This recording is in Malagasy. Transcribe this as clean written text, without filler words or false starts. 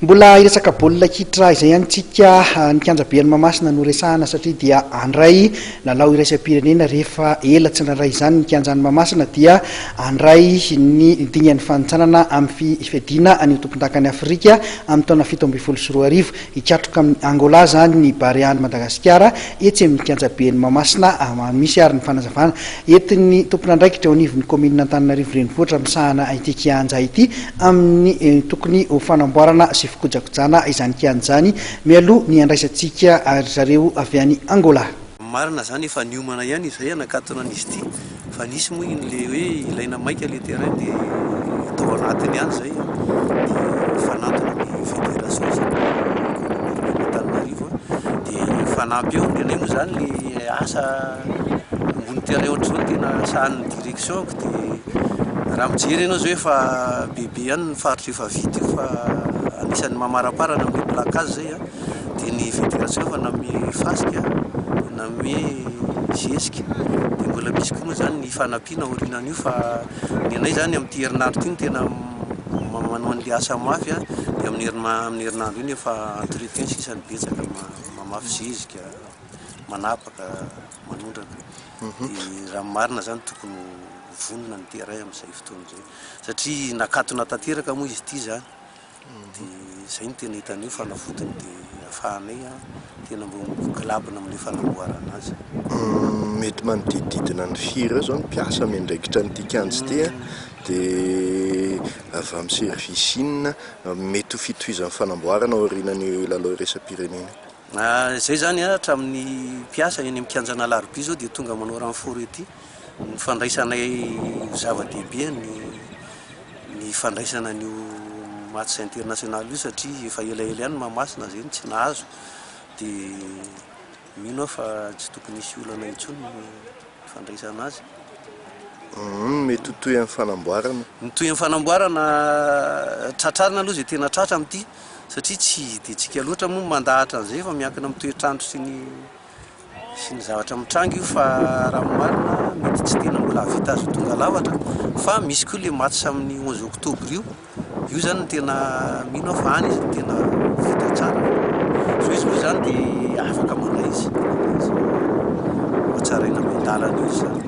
Mbola hiresaka baolina kitra izay ihany tsika, ny kianjaben'i Mahamasina no resahana satria dia handray lalao iraisam-pirenena rehefa ela tsy nandray izany ny kianjan'i Mahamasina dia handray ny dingan'ny fanintsanana amin'ny fiadiana ny ho tompondakan'i Afrika amin'ny taona 2017. Hikatroka amin'i Angola izany ny Barea-n'i Madagasikara etsy amin'ny kianjaben'i Mahamasina. Misy ary ny fanazavana entin'ny tompon'andraikitra eo anivon'ny kaominina Antananarivo Renivohitra misahana ity kianja ity amin'ny tokony ho fanamboarana sy fikojakojana izany kianja izany mialoha ny handraisantsika ry zareo avy any Angola. Marina zany efa niomana ihany izahay hanakatona an'izy ity fa nisy moa iny le hoe ilaina maika le terrain de tao anatiny ihany zay an, de nifanantona ny fédération sy ny commune Antananarivo an, de nifanampy eo, ny anay moa zany le asa ambony terrain ohatr'izao no tena sahanin'ny direction ko de raha mijery ianao zao efa bebe ihany ny faritra efa vita io fa anisan'ny mamaraparana amin'le placage zay an. Dia ny fédération efa nanome fasika, dia nanome zezika, dia mbola misy koa moa izany ny fanampiana aorianan'io fa ny anay izany amin'ity herinandro ity no tena manao an'ilay asa mafy an, dia amin'ny amin'ny herinandro iny efa entretien sisa no betsaka, mamafy zezika, manapaka, manondraka, dia raha ny marina izany tokony ho vonona ny terrain amin'izay fotoana izay satria nakatona tanteraka moa izy ity izany. Dia izay no tena hitanay ho fanafodiny dia ahafahanay tena mba mikolabona amin'ilay fanamboarana azy. Mety manodidididina ny firy eo izao ny mpiasa miandraikitra an'ity kianja ity an, dia avy amin'ny service inona? Mety ho fitohizan'ny fanamboarana aorianan'io lalao iraisam-pirenena io. Izay izany an, hatramin'ny mpiasa eny amin'ny kianjan'Alarobia izao dia tonga manao renfort ety, ny fandraisanay ho zava-dehibe ny ny fandraisana an'io match international io satria efa elaela ihany Mahamasina zay no tsy nahazo dia mino aho fa tsy tokony hisy olana intsony ny fandraisana azy. Mety ho toy amin'ny fanamboarana. Ny toy amin'ny fanamboarana, tratrarina aloha izay tena tratra amin'ity satria tsy dia tsika loatra moa no mandahatra an'izay fa miankina amin'ny toetr'andro sy ny sy ny zavatra mitranga io fa raha ny marina mety tsy tena mbola hahavita azy ho tonga lafatra fa misy koa le match amin'ny 11 octobre io, io zany no tena mino aho fa any izy no tena vita tsara, zao izy moa zany de afaka mandray izy, ho tsaraina miandalana eo izy zany.